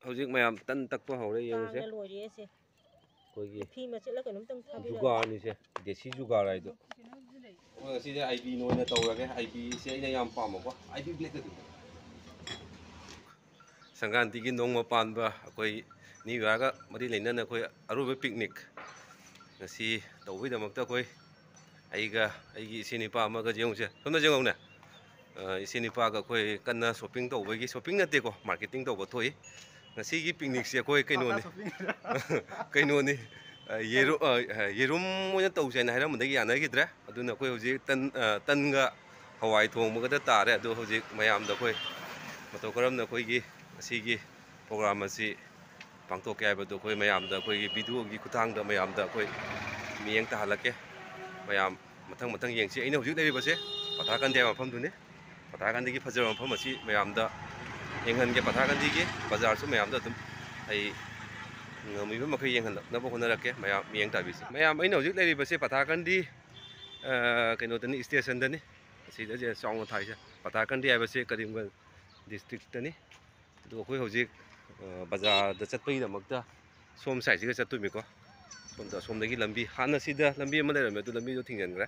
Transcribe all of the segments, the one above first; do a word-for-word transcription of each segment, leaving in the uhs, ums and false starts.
ꯍꯧꯖꯤꯛ ꯃꯌꯥꯝ ꯇꯟ ꯇꯛꯄ ꯍꯧꯔꯦ, ꯌꯦꯡꯉꯨꯁꯦ꯫ ꯀꯥꯡꯅ ꯂꯣꯏꯔꯦ ꯑꯁꯦ꯫ ꯑꯩꯈꯣꯏꯒꯤ ꯐꯤ ꯃꯆꯦꯠꯂ ꯀꯩꯅꯣꯝꯇꯪ ꯊꯥꯕꯤꯔꯛꯑꯣ꯫ ꯖꯨꯒꯥꯔꯅꯤꯁꯦ, ꯗꯦꯁꯤ ꯖꯨꯒꯥꯔ ꯍꯥꯏꯗꯣ꯫ ꯑꯩꯈꯣꯏ ꯉꯁꯤꯗꯤ ꯑꯥꯏꯕꯤꯅ ꯑꯣꯏꯅ ꯇꯧꯔꯒꯦ꯫ ꯑꯥꯏꯕꯤꯁꯦ ꯑꯩꯅ ꯌꯥꯝ ꯄꯥꯝꯕꯀꯣ, ꯑꯥꯏꯕꯤ ꯕ꯭ꯂꯦꯛꯀꯗꯨ꯫ ꯁꯪꯀ꯭ꯔꯥꯟꯇꯤꯒꯤ ꯅꯣꯡꯃ ꯄꯥꯟꯕ ꯑꯩꯈꯣꯏ ꯅ꯭ꯌꯨ ꯏꯌꯥꯔꯒ ꯃꯔꯤ ꯂꯩꯅꯅ ꯑꯩꯈꯣꯏ ꯑꯔꯣꯏꯕ ꯄꯤꯛꯅꯤꯛ ꯉꯁꯤ ꯇꯧꯕꯒꯤꯗꯃꯛꯇ ꯑꯩꯈꯣꯏ, ꯑꯩꯒ ꯑꯩꯒꯤ ꯏꯆꯦ ꯅꯨꯄꯥ ꯑꯃꯒ, ꯌꯦꯡꯉꯨꯁꯦ, ꯁꯣꯝꯗ ꯌꯦꯡꯉꯧꯅꯦ꯫ ꯑ, ꯏꯆꯦ ꯅꯨꯄꯥꯒ ꯑꯩꯈꯣꯏ ꯀꯟꯅ ꯁꯣꯞꯄꯤꯡ ꯇꯧꯕꯒꯤ, ꯁꯣꯞꯄꯤꯡ ꯅꯠꯇꯦꯀꯣ, ꯃꯥꯔꯀꯦꯇꯤꯡ ꯇꯧꯕ ꯊꯣꯛꯏ꯫ ꯉꯁꯤꯒꯤ ꯄꯤꯛꯅꯤꯛꯁꯦ ꯑꯩꯈꯣꯏ ꯀꯩꯅꯣꯅꯤ꯫ ꯀꯩꯅꯣꯅꯤ꯫ ꯑ, ꯌꯦꯔꯨ-, ꯑ, ꯑ, ꯌꯦꯔꯨꯝ ꯑꯣꯏꯅ ꯇꯧꯁꯦ ꯍꯥꯏꯅ ꯍꯥꯏꯔꯝꯕꯗꯒꯤ ꯌꯥꯅꯈꯤꯗ꯭ꯔꯦ꯫ ꯑꯗꯨꯅ ꯑꯩꯈꯣꯏ ꯍꯧꯖꯤꯛ ꯇꯟ, ꯑ, ꯇꯟꯒ ꯍꯋꯥꯏ ꯊꯣꯡꯕꯒꯗ ꯇꯥꯔꯦ꯫ ꯑꯗꯣ ꯍꯧꯖꯤꯛ ꯃꯌꯥꯝꯗ ꯑꯩꯈꯣꯏ ꯃꯇꯧ ꯀꯔꯝꯅ ꯑꯩꯈꯣꯏꯒꯤ ꯑꯁꯤꯒꯤ ꯄ꯭ꯔꯣꯒ꯭ꯔꯥꯝ ꯑꯁꯤ ꯄꯥꯡꯊꯣꯛꯀꯦ ꯍꯥꯏꯕꯗꯨ ꯑꯩꯈꯣꯏ ꯃꯌꯥꯝꯗ, ꯑꯩꯈꯣꯏꯒꯤ ꯚꯤꯗꯤꯑꯣꯒꯤ ꯈꯨꯠꯊꯥꯡꯗ ꯃꯌꯥꯝꯗ ꯑꯩꯈꯣꯏ ꯃꯤꯠꯌꯦꯡ ꯇꯥꯍꯜꯂꯛꯀꯦ꯫ ꯃꯌꯥꯝ ꯃꯊꯪ ꯃꯊꯪ ꯌꯦꯡꯁꯤ꯫ ꯑꯩꯅ ꯍꯧꯖꯤꯛ ꯂꯩꯔꯤꯕꯁꯦ ꯄꯊꯥꯀꯟꯗꯤ ꯍꯥꯏꯕ ꯃꯐꯝꯗꯨꯅꯤ꯫ ꯄꯊꯥꯀꯟꯗꯤꯒꯤ ꯐꯖꯕ ꯃꯐꯝ ꯑꯁꯤ ꯃꯌꯥꯝꯗ ꯌꯦꯡꯍꯟꯒꯦ꯫ ꯄꯊꯥꯀꯟꯗꯤꯒꯤ ꯕꯖꯥꯔꯁꯨ ꯃꯌꯥꯝꯗ ꯑꯗꯨꯝ ꯑꯩ ꯉꯝꯃꯤꯕ ꯃꯈꯩ ꯌꯦꯡꯍꯜꯂꯛꯅꯕ ꯍꯣꯠꯅꯔꯛꯀꯦ꯫ ꯃꯌꯥꯝ ꯃꯤꯠꯌꯦꯡ ꯇꯥꯕꯤꯁꯤ꯫ ꯃꯌꯥꯝ, ꯑꯩꯅ ꯍꯧꯖꯤꯛ ꯂꯩꯔꯤꯕꯁꯤ ꯄꯊꯥꯀꯟꯗꯤ, ꯑ, ꯀꯩꯅꯣꯗꯅꯤ, ꯁ꯭ꯇꯦꯁꯟꯗꯅꯤ꯫ ꯑꯁꯤꯗꯁꯦ ꯆꯥꯎꯅ ꯊꯥꯏꯁꯦ꯫ ꯄꯊꯥꯀꯟꯗꯤ ꯍꯥꯏꯕꯁꯤ ꯀꯔꯤꯝꯒꯟꯖ ꯗꯤꯁꯇ꯭ꯔꯤꯛꯇꯅꯤ꯫ ꯑꯗꯣ ꯑꯩꯈꯣꯏ ꯍꯧꯖꯤꯛ, ꯑ, ꯕꯖꯥꯔꯗ ꯆꯠꯄꯒꯤꯗꯃꯛꯇ ꯁꯣꯝ ꯁꯥꯏꯠꯁꯤꯒ ꯆꯠꯇꯣꯏꯅꯤꯀꯣ꯫ ꯁꯣꯝꯗ, ꯑꯁꯣꯝꯗꯒꯤ ꯂꯝꯕꯤ, ꯍꯥꯟꯅ ꯁꯤꯗ ꯂꯝꯕꯤ ꯑꯃ ꯂꯩꯔꯝꯃꯦ, ꯑꯗꯨ ꯂꯝꯕꯤꯗꯣ ꯊꯤꯡꯖꯤꯟꯈ꯭ꯔꯦ꯫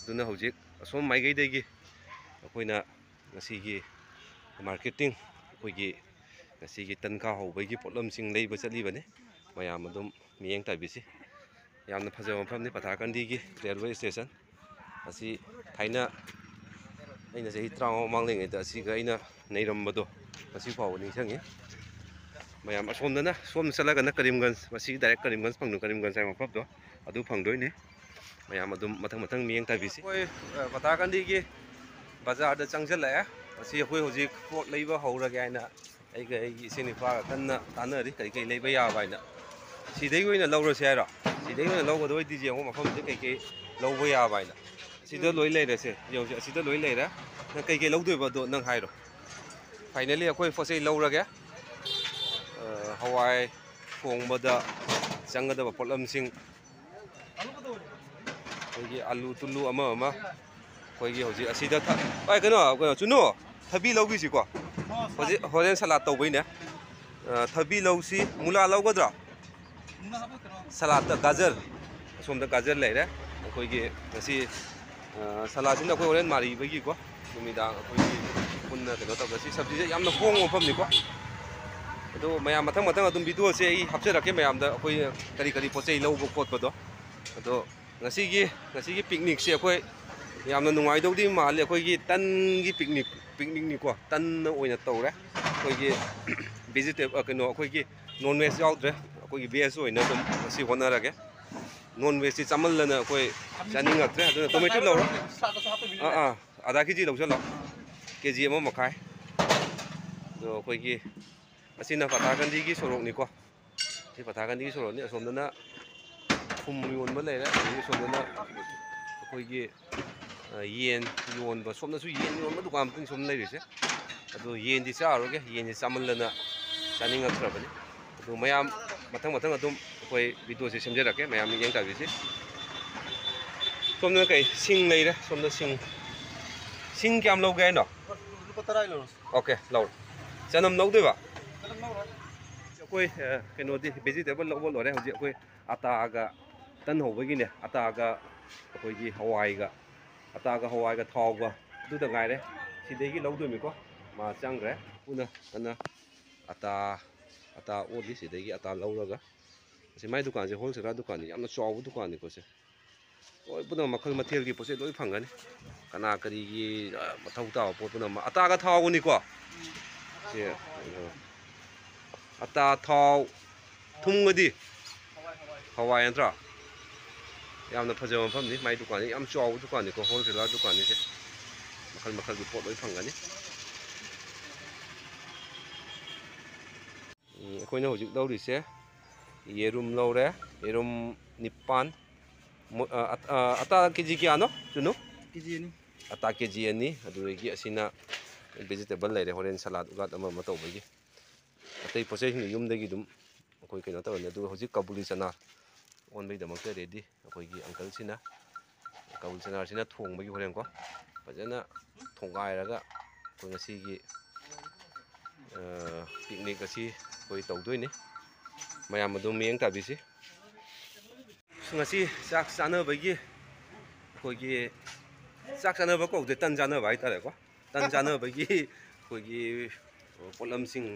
ꯑꯗꯨꯅ ꯍꯧꯖꯤꯛ ꯑꯁꯣꯝ ꯃꯥꯏꯀꯩꯗꯒꯤ ꯑꯩꯈꯣꯏꯅ ꯉꯁꯤꯒꯤ ꯃꯥꯔꯀꯦꯇꯤꯡ, ꯑꯩꯈꯣꯏꯒꯤ ꯉꯁꯤꯒꯤ ꯇꯟꯈꯥ ꯍꯧꯕꯒꯤ ꯄꯣꯠꯂꯝꯁꯤꯡ ꯂꯩꯕ ꯆꯠꯂꯤꯕꯅꯤ꯫ ꯃꯌꯥꯝ ꯑꯗꯨꯝ ꯃꯤꯠꯌꯦꯡ ꯇꯥꯕꯤꯁꯤ꯫ ꯌꯥꯝꯅ ꯐꯖꯕ ꯃꯐꯝꯅꯤ ꯄꯊꯥꯀꯟꯗꯤꯒꯤ ꯔꯦꯜꯋꯦ ꯁ꯭ꯇꯦꯁꯟ꯫ ꯑꯁꯤ ꯊꯥꯏꯅ ꯑꯩꯅ ꯆꯍꯤ ꯇꯔꯥꯃꯉꯥ ꯃꯃꯥꯡ ꯂꯩꯉꯩꯗ ꯑꯁꯤꯒ ꯑꯩꯅ ꯅꯩꯔꯝꯕꯗꯣ ꯉꯁꯤ ꯐꯥꯎꯕ ꯅꯤꯡꯁꯤꯡꯉꯤ꯫ ꯃꯌꯥꯝ ꯑꯁꯣꯝꯗꯅ, ꯁꯣꯝ ꯆꯠꯂꯒꯅ ꯀꯔꯤꯝꯒꯟꯖ, ꯃꯁꯤ ꯗꯥꯏꯔꯦꯛ ꯀꯔꯤꯝꯒꯟꯖ ꯐꯪꯗꯣꯏ, ꯀꯔꯤꯝꯒꯟꯖ ꯍꯥꯏꯕ ꯃꯐꯝꯗꯣ ꯑꯗꯨ ꯐꯪꯗꯣꯏꯅꯤ꯫ ꯃꯌꯥꯝ ꯑꯗꯨꯝ ꯃꯊꯪ ꯃꯊꯪ ꯃꯤꯠꯌꯦꯡ ꯇꯥꯕꯤꯁꯤ꯫ ꯑꯩꯈꯣꯏ, ꯑ, ꯄꯇꯥꯀꯟꯗꯤꯒꯤ ꯕꯖꯥꯔꯗ ꯆꯪꯁꯤꯜꯂꯛꯑꯦ꯫ ꯑꯁꯤ ꯑꯩꯈꯣꯏ ꯍꯧꯖꯤꯛ ꯄꯣꯠ ꯂꯩꯕ ꯍꯧꯔꯒꯦ ꯍꯥꯏꯅ ꯑꯩꯒ ꯑꯩꯒꯤ ꯏꯆꯦ ꯅꯨꯄꯥꯒ ꯀꯟꯅ ꯇꯥꯟꯅꯔꯤ ꯀꯔꯤ ꯀꯔꯤ ꯂꯩꯕ ꯌꯥꯕ ꯍꯥꯏꯅ꯫ ꯁꯤꯗꯩ ꯑꯣꯏꯅ ꯂꯧꯔꯁꯦ ꯍꯥꯏꯔꯣ? ꯁꯤꯗꯩ ꯑꯣꯏꯅ ꯂꯧꯒꯗꯕ ꯑꯣꯏꯗꯤ ꯌꯦꯡꯉꯣ ꯃꯐꯝꯁꯦ ꯀꯩ ꯀꯩ ꯂꯧꯕ ꯌꯥꯕ ꯍꯥꯏꯅ꯫ ꯁꯤꯗ ꯂꯣꯏ ꯂꯩꯔꯦꯁꯦ꯫ ꯌꯦꯡꯉꯨꯁꯦ, ꯑꯁꯤꯗ ꯂꯣꯏ ꯂꯩꯔꯦ꯫ ꯅꯪ ꯀꯩ ꯀꯩ ꯂꯧꯗꯣꯏꯕ ꯑꯗꯣ ꯅꯪ ꯍꯥꯏꯔꯣ꯫ Finally ꯑꯩꯈꯣꯏ ꯄꯣꯠ ꯆꯩ ꯂꯧꯔꯒꯦ꯫ ꯑ, ꯍꯋꯥꯏ ꯊꯣꯡꯕꯗ ꯆꯪꯒꯗꯕ ꯄꯣꯠꯂꯝꯁꯤꯡ, ꯑꯩꯈꯣꯏꯒꯤ ꯑꯂꯨ ꯇꯨꯂꯨ ꯑꯃ ꯑꯃ, ꯑꯩꯈꯣꯏꯒꯤ ꯍꯧꯖꯤꯛ ꯑꯁꯤꯗ ꯊ-, ꯑꯩ ꯀꯩꯅꯣ, ꯀꯩꯅꯣ, ꯆꯨꯅꯨ, ꯊꯕꯤ ꯂꯧꯈꯤꯁꯤꯀꯣ꯫ ꯍꯧꯖꯤꯛ ꯍꯣꯔꯦꯟ ꯁꯂꯥꯠ ꯇꯧꯕꯩꯅꯦ꯫ ꯑ, ꯊꯕꯤ ꯂꯧꯁꯤ, ꯃꯨꯂꯥ ꯂꯧꯒꯗ꯭ꯔꯣ? ꯁꯂꯥꯠꯇ ꯒꯥꯖꯔ, ꯑꯁꯣꯝꯗ ꯒꯥꯖꯔ ꯂꯩꯔꯦ꯫ ꯑꯩꯈꯣꯏꯒꯤ ꯉꯁꯤ, ꯑ, ꯁꯂꯥꯠꯁꯤꯅ ꯑꯩꯈꯣꯏ ꯍꯣꯔꯦꯟ ꯃꯥꯔꯤꯕꯒꯤꯀꯣ, ꯅꯨꯃꯤꯗꯥꯡ ꯑꯩꯈꯣꯏꯒꯤ ꯄꯨꯟꯅ ꯀꯩꯅꯣ ꯇꯧꯕ꯫ ꯁꯤ ꯁꯕꯖꯤꯁꯦ ꯌꯥꯝꯅ ꯍꯣꯡꯕ ꯃꯐꯝꯅꯤꯀꯣ꯫ ꯑꯗꯣ ꯃꯌꯥꯝ ꯃꯊꯪ ꯃꯊꯪ ꯑꯗꯨꯝ ꯚꯤꯗꯤꯑꯣꯁꯦ ꯑꯩ ꯍꯥꯞꯆꯔꯛꯀꯦ, ꯃꯌꯥꯝꯗ ꯑꯩꯈꯣꯏ ꯀꯔꯤ ꯀꯔꯤ ꯄꯣꯠ ꯆꯩ ꯂꯧꯕ ꯈꯣꯠꯄꯗꯣ꯫ ꯑꯗꯣ ꯉꯁꯤꯒꯤ, ꯉꯁꯤꯒꯤ ꯄꯤꯛꯅꯤꯛꯁꯦ ꯑꯩꯈꯣꯏ ꯌꯥꯝꯅ ꯅꯨꯡꯉꯥꯏꯗꯧꯗꯤ ꯃꯥꯜꯂꯤ꯫ ꯑꯩꯈꯣꯏꯒꯤ ꯇꯟꯒꯤ ꯄꯤꯛꯅꯤꯛ, ꯄꯤꯛꯅꯤꯛꯅꯤꯀꯣ, ꯇꯟꯅ ꯑꯣꯏꯅ ꯇꯧꯔꯦ꯫ ꯑꯩꯈꯣꯏꯒꯤ ꯚꯦꯖꯤꯇꯦꯕꯜ, ꯀꯩꯅꯣ, ꯑꯩꯈꯣꯏꯒꯤ ꯅꯣꯟ ꯚꯦꯖ ꯌꯥꯎꯗ꯭ꯔꯦ꯫ ꯑꯩꯈꯣꯏꯒꯤ ꯚꯦꯖ ꯑꯣꯏꯅ ꯑꯗꯨꯝ ꯉꯁꯤ ꯍꯣꯠꯅꯔꯒꯦ꯫ ꯅꯣꯟ ꯚꯦꯖꯁꯤ ꯆꯥꯃꯜꯂꯅ ꯑꯩꯈꯣꯏ ꯆꯥꯅꯤꯡꯉꯛꯇ꯭ꯔꯦ꯫ ꯑꯗꯨꯅ ꯇꯣꯃꯦꯇꯣ ꯂꯧꯔꯣ꯫ ꯑꯥ, ꯑꯥ, ꯑꯗꯥ ꯀꯦ ꯖꯤ ꯂꯧꯁꯜꯂꯣ꯫ ꯀꯦ ꯖꯤ ꯑꯃ ꯃꯈꯥꯏ꯫ ꯑꯗꯣ ꯑꯩꯈꯣꯏꯒꯤ ꯑꯁꯤꯅ ꯄꯇꯥꯀꯟꯗꯤꯒꯤ ꯁꯣꯔꯣꯛꯅꯤꯀꯣ꯫ ꯁꯤ ꯄꯇꯥꯀꯟꯗꯤꯒꯤ ꯁꯣꯔꯣꯛꯅꯤ꯫ ꯑꯁꯣꯝꯗꯅ ꯊꯨꯝ ꯌꯣꯟꯕ ꯂꯩꯔꯦ, ꯑꯗꯒꯤ ꯑꯁꯣꯝꯗꯅ ꯑꯩꯈꯣꯏꯒꯤ, ꯑ, ꯌꯦꯟ ꯌꯣꯟꯕ, ꯁꯣꯝꯗꯁꯨ ꯌꯦꯟ ꯌꯣꯟꯕ ꯗꯨꯀꯥꯟ ꯃꯇꯨꯡ ꯁꯣꯝꯗ ꯂꯩꯔꯤꯁꯦ꯫ ꯑꯗꯣ ꯌꯦꯟꯗꯤ ꯆꯥꯔꯔꯣꯏꯒꯦ, ꯌꯦꯟꯁꯤ ꯆꯥꯃꯜꯂꯅ ꯆꯥꯅꯤꯡꯉꯛꯇ꯭ꯔꯕꯅꯤ꯫ ꯑꯗꯣ ꯃꯌꯥꯝ ꯃꯊꯪ ꯃꯊꯪ ꯑꯗꯨꯝ ꯑꯩꯈꯣꯏ ꯚꯤꯗꯤꯑꯣꯁꯦ ꯁꯦꯝꯖꯔꯛꯀꯦ, ꯃꯌꯥꯝ ꯃꯤꯠꯌꯦꯡ ꯇꯥꯕꯤꯁꯤ꯫ ꯁꯣꯝꯗꯅ ꯀꯩ ꯁꯤꯡ ꯂꯩꯔꯦ, ꯁꯣꯝꯗ ꯁꯤꯡ, ꯁꯤꯡ ꯀꯌꯥꯝ ꯂꯧꯒꯦ ꯍꯥꯏꯅꯣ? ꯂꯨꯄꯥ ꯇꯔꯥ ꯂꯧꯔꯣ꯫ ꯑꯣꯀꯦ, ꯂꯧꯔꯣ꯫ ꯆꯅꯝ ꯂꯧꯗꯣꯏꯕ? ꯆꯅꯝ ꯂꯧꯔꯣꯏ꯫ ꯑꯩꯈꯣꯏ, ꯑ, ꯀꯩꯅꯣꯗꯤ, ꯚꯦꯖꯤꯇꯦꯕꯜ ꯂꯧꯕ ꯂꯣꯏꯔꯦ꯫ ꯍꯧꯖꯤꯛ ꯑꯩꯈꯣꯏ ꯑꯇꯥꯒ ꯇꯟ ꯍꯧꯕꯒꯤꯅꯦ, ꯑꯇꯥꯒ ꯑꯩꯈꯣꯏꯒꯤ ꯍꯋꯥꯏꯒ, ꯑꯇꯥꯒ ꯍꯋꯥꯏꯒ ꯊꯥꯎꯒ ꯑꯗꯨꯗ ꯉꯥꯏꯔꯦ꯫ ꯁꯤꯗꯒꯤ ꯂꯧꯗꯣꯏꯅꯤꯀꯣ꯫ ꯃꯥ ꯆꯪꯈ꯭ꯔꯦ꯫ ꯄꯨꯟꯅ ꯀꯟꯅ ꯑꯇꯥ, ꯑꯇꯥ ꯑꯣꯜꯂꯤ꯫ ꯁꯤꯗꯒꯤ ꯑꯇꯥ ꯂꯧꯔꯒ, ꯑꯁꯤ ꯃꯥꯏ ꯗꯨꯀꯥꯟꯁꯦ ꯍꯣꯜꯁꯦꯂꯔ ꯗꯨꯀꯥꯟꯅꯤ, ꯌꯥꯝꯅ ꯆꯥꯎꯕ ꯗꯨꯀꯥꯟꯅꯤꯀꯣ ꯁꯦ꯫ ꯂꯣꯏ ꯄꯨꯝꯅꯃꯛ ꯃꯈꯜ ꯃꯊꯦꯜꯒꯤ ꯄꯣꯠ ꯆꯩ ꯂꯣꯏ ꯐꯪꯒꯅꯤ꯫ ꯀꯅꯥ ꯀꯔꯤꯒꯤ, ꯑ, ꯃꯊꯧ ꯇꯥꯕ ꯄꯣꯠ ꯄꯨꯝꯅꯃꯛ꯫ ꯑꯇꯥꯒ ꯊꯥꯎꯒꯅꯤꯀꯣ꯫ ꯁꯦ, ꯑ, ꯑꯇꯥ, ꯊꯥꯎ, ꯊꯨꯝꯒꯗꯤ? ꯍꯋꯥꯏ ꯅꯠꯇ꯭ꯔꯣ? ꯌꯥꯝꯅ ꯐꯖꯕ ꯃꯐꯝꯅꯤ꯫ ꯃꯥꯏ ꯗꯨꯀꯥꯟꯅꯤ, ꯌꯥꯝ ꯆꯥꯎꯕ ꯗꯨꯀꯥꯟꯅꯤꯀꯣ, ꯍꯣꯜꯁꯦꯂꯔ ꯗꯨꯀꯥꯟꯅꯤꯁꯦ꯫ ꯃꯈꯜ ꯃꯈꯜꯒꯤ ꯄꯣꯠ ꯂꯣꯏ ꯐꯪꯒꯅꯤ꯫ ꯎꯝ, ꯑꯩꯈꯣꯏꯅ ꯍꯧꯖꯤꯛ ꯂꯧꯔꯤꯁꯦ ꯌꯦꯔꯨꯝ ꯂꯧꯔꯦ, ꯌꯦꯔꯨꯝ ꯅꯤꯄꯥꯟ꯫ ꯃꯣ-, ꯑ, ꯑ, ꯑꯇꯥ ꯀꯦ ꯖꯤ ꯀꯌꯥꯅꯣ, ꯆꯨꯅꯨ? ꯀꯦ ꯖꯤ ꯑꯅꯤ꯫ ꯑꯇꯥ ꯀꯦ ꯖꯤ ꯑꯅꯤ, ꯑꯗꯨꯗꯒꯤ ꯑꯁꯤꯅ ꯚꯦꯖꯤꯇꯦꯕꯜ ꯂꯩꯔꯦ, ꯍꯣꯔꯦꯟ ꯁꯂꯥꯗ ꯎꯂꯥꯗ ꯑꯃ ꯑꯃ ꯇꯧꯕꯒꯤ꯫ ꯑꯇꯩ ꯄꯣꯠ ꯆꯩꯁꯤꯡꯗꯤ ꯌꯨꯝꯗꯒꯤ ꯑꯗꯨꯝ ꯑꯩꯈꯣꯏ ꯀꯩꯅꯣ ꯇꯧꯔꯅꯤ꯫ ꯑꯗꯨꯒ ꯍꯧꯖꯤꯛ ꯀꯕꯨꯂꯤ ꯆꯅꯥ ꯑꯣꯟꯕꯒꯤꯗꯃꯛꯇ ꯔꯦꯗꯤ꯫ ꯑꯩꯈꯣꯏꯒꯤ ꯑꯪꯀꯜꯁꯤꯅ ꯀꯕꯨꯂꯤ ꯆꯅꯥꯁꯤꯅ ꯊꯣꯡꯕꯒꯤ ꯍꯣꯔꯦꯟꯀꯣ ꯐꯖꯅ ꯊꯣꯡꯒꯥꯏꯔꯒ ꯑꯩꯈꯣꯏ ꯉꯁꯤꯒꯤ ꯑ, ꯄꯤꯛꯅꯤꯛ ꯑꯁꯤ ꯑꯩꯈꯣꯏ ꯇꯧꯗꯣꯏꯅꯤ꯫ ꯃꯌꯥꯝ ꯑꯗꯨꯝ ꯃꯤꯠꯌꯦꯡ ꯇꯥꯕꯤꯁꯤ꯫ ꯉꯁꯤ ꯆꯥꯛ ꯆꯥꯅꯕꯒꯤ ꯑꯩꯈꯣꯏꯒꯤ, ꯆꯥꯛ ꯆꯥꯅꯕ ꯀꯧꯗꯦ, ꯇꯟ ꯆꯥꯅꯕ ꯍꯥꯏꯇꯥꯔꯦꯀꯣ꯫ ꯇꯟ ꯆꯥꯅꯕꯒꯤ ꯑꯩꯈꯣꯏꯒꯤ ꯄꯣꯠꯂꯝꯁꯤꯡ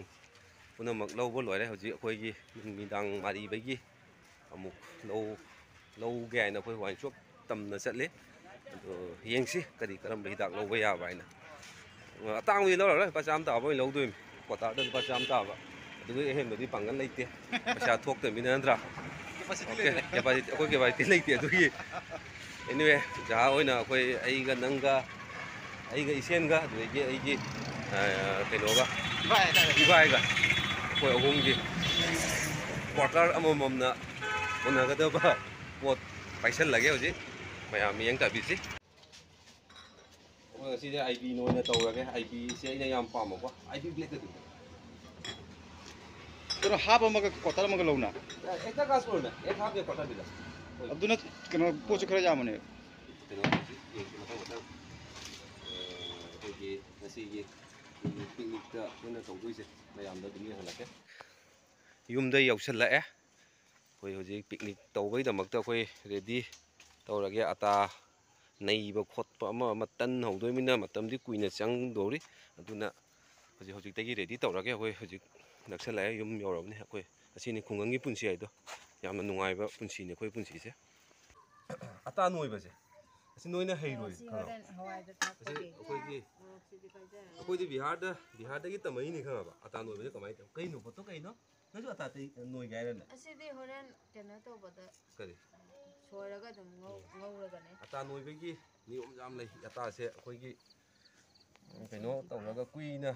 ꯄꯨꯝꯅꯃꯛ ꯂꯧꯕ ꯂꯣꯏꯔꯦ꯫ ꯍꯧꯖꯤꯛ ꯑꯩꯈꯣꯏꯒꯤ ꯅꯨꯃꯤꯗꯥꯡ ꯃꯥꯔꯤꯕꯒꯤ ꯑꯃꯨꯛ ꯂꯧ, ꯂꯧꯒꯦ ꯍꯥꯏꯅ ꯑꯩꯈꯣꯏ ꯋꯥꯏꯟ ꯁꯣꯞ ꯇꯝꯅ ꯆꯠꯂꯤ꯫ ꯑꯗꯣ ꯌꯦꯡꯁꯤ ꯀꯔꯤ ꯀꯔꯝꯕ ꯍꯤꯗꯥꯛ ꯂꯧꯕ ꯌꯥꯕ ꯍꯥꯏꯅ꯫ ꯑꯇꯥꯡꯕꯗꯤ ꯂꯧꯔꯔꯣꯏ, ꯂꯨꯄꯥ ꯆꯥꯝꯃ ꯇꯥꯕ ꯑꯣꯏꯅ ꯂꯧꯗꯣꯏꯅꯤ꯫ ꯀ꯭ꯋꯥꯇꯔꯗ ꯂꯨꯄꯥ ꯆꯥꯝꯃ ꯇꯥꯕ꯫ ꯑꯗꯨꯒꯤ ꯑꯍꯦꯟꯕꯗꯤ ꯄꯥꯡꯒꯜ ꯂꯩꯇꯦ, ꯄꯩꯁꯥ ꯊꯣꯛꯇꯕꯅꯤꯅ, ꯅꯠꯇ꯭ꯔꯥ? Capacity ꯑꯣꯀꯦ, ꯂꯩꯇ꯭ꯔꯦ꯫ Capacity, ꯑꯩꯈꯣꯏ capacity ꯂꯩꯇꯦ꯫ ꯑꯗꯨꯒꯤ anyway, ꯖꯍꯥ ꯍꯣꯏꯅ ꯑꯩꯈꯣꯏ, ꯑꯩꯒ ꯅꯪꯒ, ꯑꯩꯒ ꯏꯁꯦꯟꯒ, ꯑꯗꯨꯗꯒꯤ ꯑꯩꯒꯤ, ꯑ, ꯀꯩꯅꯣꯒ, ꯏꯕꯥꯏ ꯍꯥꯏꯇꯥꯔꯦ꯫ ꯏꯕꯥꯏꯒ, ꯑꯩꯈꯣꯏ ꯑꯍꯨꯝꯒꯤ ꯀ꯭ꯋꯥꯇꯔ ꯑꯃꯃꯝꯅ ꯀꯣꯟꯅꯒꯗꯕ ꯄꯣꯠ ꯄꯥꯏꯁꯜꯂꯒꯦ ꯍꯧꯖꯤꯛ꯫ ꯃꯌꯥꯝ ꯃꯤꯠꯌꯦꯡ ꯇꯥꯕꯤꯁꯤ꯫ ꯑꯩꯈꯣꯏ ꯉꯁꯤꯗꯤ ꯑꯥꯏ ꯕꯤꯅ ꯑꯣꯏꯅ ꯇꯧꯔꯒꯦ꯫ ꯑꯥꯏ ꯕꯤꯁꯦ ꯑꯩꯅ ꯌꯥꯝ ꯄꯥꯝꯕꯀꯣ꯫ ꯑꯥꯏ ꯕꯤ ꯕ꯭ꯂꯦꯛꯇꯗꯤ꯫ ꯀꯩꯅꯣ, ꯍꯥꯞ ꯑꯃꯒ ꯀ꯭ꯋꯥꯇꯔ ꯑꯃꯒ ꯂꯧꯅ? ꯑꯦꯛꯇ ꯀꯥꯁ ꯂꯧꯅ, ꯑꯦꯛ ꯍꯥꯞ ꯑꯦꯛ ꯀ꯭ꯋꯥꯇꯔ ꯄꯤꯗ꯫ ꯑꯗꯨꯅ ꯀꯩꯅꯣ, ꯄꯣꯠꯁꯨ ꯈꯔ ꯌꯥꯝꯕꯅꯦ꯫ ꯀꯩꯅꯣ, ꯍꯧꯖꯤꯛ ꯌꯦꯡꯁꯤ ꯃꯊꯪ ꯃꯊꯪ꯫ ꯑ, ꯑꯩꯈꯣꯏꯒꯤ ꯉꯁꯤꯒꯤ ꯄꯤꯛꯅꯤꯛꯇ ꯑꯩꯈꯣꯏꯅ ꯇꯧꯗꯣꯏꯁꯦ ꯃꯌꯥꯝꯗ ꯑꯗꯨꯝ ꯌꯦꯡꯍꯜꯂꯛꯀꯦ꯫ ꯌꯨꯝꯗ ꯌꯧꯁꯜꯂꯛꯑꯦ꯫ ꯑꯩꯈꯣꯏ ꯍꯧꯖꯤꯛ ꯄꯤꯛꯅꯤꯛ ꯇꯧꯕꯒꯤꯗꯃꯛꯇ ꯑꯩꯈꯣꯏ ꯔꯦꯗꯤ ꯇꯧꯔꯒꯦ꯫ ꯑꯇꯥ ꯅꯩꯕ ꯈꯣꯠꯄ ꯑꯃ ꯑꯃ, ꯇꯟ ꯍꯧꯗꯣꯏꯃꯤꯅ ꯃꯇꯝꯗꯤ ꯀꯨꯏꯅ ꯆꯪꯗꯧꯔꯤ꯫ ꯑꯗꯨꯅ ꯍꯧꯖꯤꯛ ꯍꯧꯖꯤꯛꯇꯒꯤ ꯔꯦꯗꯤ ꯇꯧꯔꯒꯦ꯫ ꯑꯩꯈꯣꯏ ꯍꯧꯖꯤꯛ ꯅꯛꯁꯜꯂꯛꯑꯦ, ꯌꯨꯝ ꯌꯧꯔꯕꯅꯤ꯫ ꯑꯩꯈꯣꯏ ꯑꯁꯤꯅꯤ ꯈꯨꯡꯒꯪꯒꯤ ꯄꯨꯟꯁꯤ ꯍꯥꯏꯗꯣ꯫ ꯌꯥꯝꯅ ꯅꯨꯡꯉꯥꯏꯕ ꯄꯨꯟꯁꯤꯅꯤ ꯑꯩꯈꯣꯏ ꯄꯨꯟꯁꯤꯁꯦ꯫ ꯑꯇꯥ ꯅꯣꯏꯕꯁꯦ ꯑꯁꯤ ꯅꯣꯏꯅ ꯍꯩꯔꯣꯏ, ꯁꯤ ꯈꯪꯉꯕ? ꯍꯣꯔꯦꯟ ꯍꯋꯥꯏꯗ ꯑꯁꯤ ꯊꯥꯛꯄꯒꯤ꯫ ꯑꯩꯈꯣꯏꯒꯤ, ꯃꯣꯔꯣꯛꯁꯤꯗꯤ ꯄꯥꯏꯖꯔꯅꯤ꯫ ꯑꯩꯈꯣꯏꯗꯤ ꯕꯤꯍꯥꯔꯗ, ꯕꯤꯍꯥꯔꯗꯒꯤ ꯇꯝꯃꯛꯏꯅꯤ, ꯈꯪꯉꯕ? ꯑꯇꯥ ꯅꯣꯏꯕꯁꯦ ꯀꯃꯥꯏꯅ ꯇꯧ-, ꯀꯩꯅꯣ ꯄꯣꯠꯇꯣ ꯀꯩꯅꯣ? ꯅꯪꯁꯨ ꯑꯇꯥ ꯇꯩ-, ꯅꯣꯏꯒꯦ ꯍꯥꯏꯔꯅꯦ? ꯑꯁꯤꯗꯤ ꯍꯣꯔꯦꯟ ꯀꯩꯅꯣ ꯇꯧꯕꯗ ꯀꯔꯤ? ꯁꯣꯏꯔꯒ ꯑꯗꯨꯝ ꯉꯧ-, ꯎꯝ꯫ ꯉꯧꯔꯒꯅꯦ꯫ ꯑꯇꯥ ꯅꯣꯏꯕꯒꯤ ꯅꯤꯌꯣꯝ ꯌꯥꯝ ꯂꯩ꯫ ꯑꯇꯥꯁꯦ ꯑꯩꯈꯣꯏꯒꯤ, ꯎꯝ, ꯀꯩꯅꯣ ꯇꯧꯔꯒ ꯀꯨꯏꯅ